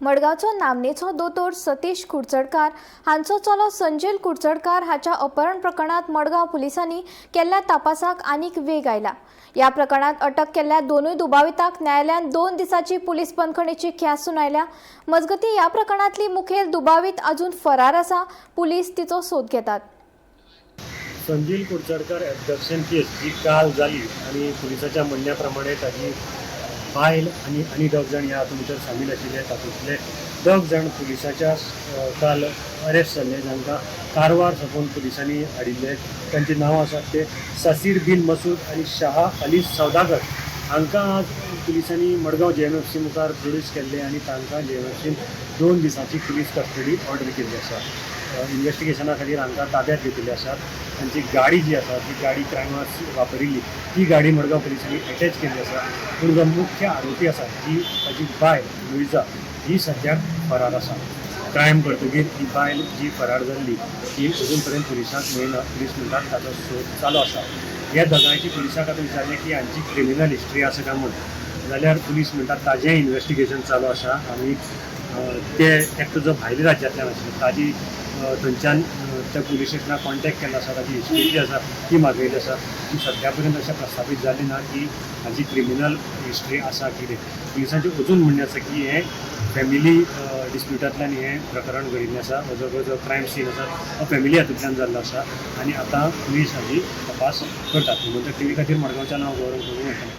मडगांवचो नामनेचो दोतोर सतीश कुडचडकार हांचो चलो संजील कुडचडकार हाच्या अपहरण प्रकरणात मडगांव पुलिसांनी केल्ल्या तपासाक आनीक वेग आयला. ह्या प्रकरणात अटक केल्ल्या दोनूय दुबावितांक न्यायालयान 2 दिसांची पुलीस बंदखणीची ख्यास्त सुनायल्या. मजगतीं, ह्या प्रकरणांतली मुखेल दुबावीत अजून फरार आसा. पुलीस तिचो सोद घेतात. संजील कुडचडकर एबडक्शन केस जी काल जाली आनी पुलिसाच्या म्हणण्या प्रमाणे ताजी बायल आनी आनी दोग जाण ह्या हातूंत भितर सामील आशिल्ले. तातूंतले दोग जाण पुलिसाच्या काल अरेस्ट जाल्ले, जांकां कारवार साकून पुलिसांनी हाडिल्ले. तांची नांवां आसात ते सासीर बिन मसूद आनी शाह अली सौदागर. हांकां आज पुलिसांनी मडगांव जीएमएफसी मुखार प्रोड्यूस केल्ले आनी तांकां जीएमएफसीन 2 दिसांची पुलीस कस्टडी ऑर्डर केल्ली आसा. इन्व्हेस्टिगेशना खातीर हांकां ताब्यात घेतिल्ले आसात. तांची गाडी जी आसा, ती गाडी क्रायमाक वापरिल्ली ती गाडी मडगांव पुलिसांनी अटॅच केल्ली आसा. पूण जो मुख्य आरोपी आसा, जी ताजी बायल लुईजा, ही सद्याक फरार आसा. क्रायम करतकीर ही बायल जी फरार जाल्ली ती अजून पर्यंत पुलिसांक मेळना. पुलीस म्हणटात ताचो सोद चालू आसा. ह्या दोगांयची पुलिसांक आतां विचारलें की हांची क्रिमिनल हिस्ट्री आसा काय म्हूण, जाल्यार पुलीस म्हणटात ताजें इन्व्हेस्टिगेशन चालू आसा आनी ते एकटो जो भायल्या राज्यांतल्यान आशिल्लो ताजी थंयच्यान त्या पुलीस स्टेशनाक कॉन्टेक्ट केल्लो आसा. ताजी हिस्ट्री जी आसा ती मागयल्ली आसा. ती सद्या पर्यंत अशें प्रस्तावीत जाली ना की हाजी क्रिमिनल हिस्ट्री आसा कितें. पुलिसांचें अजून म्हणणें आसा की हें फॅमिली डिस्प्युटांतल्यान हें प्रकरण घडिल्लें आसा. हो जो क्रायम सीन आसा हो फॅमिली हातूंतल्यान जाल्लो आसा आनी आतां पुलीस हाजी तपास करतात. गोमंतक टीव्ही खातीर मडगांवच्यान हांव गौरव प्रभू.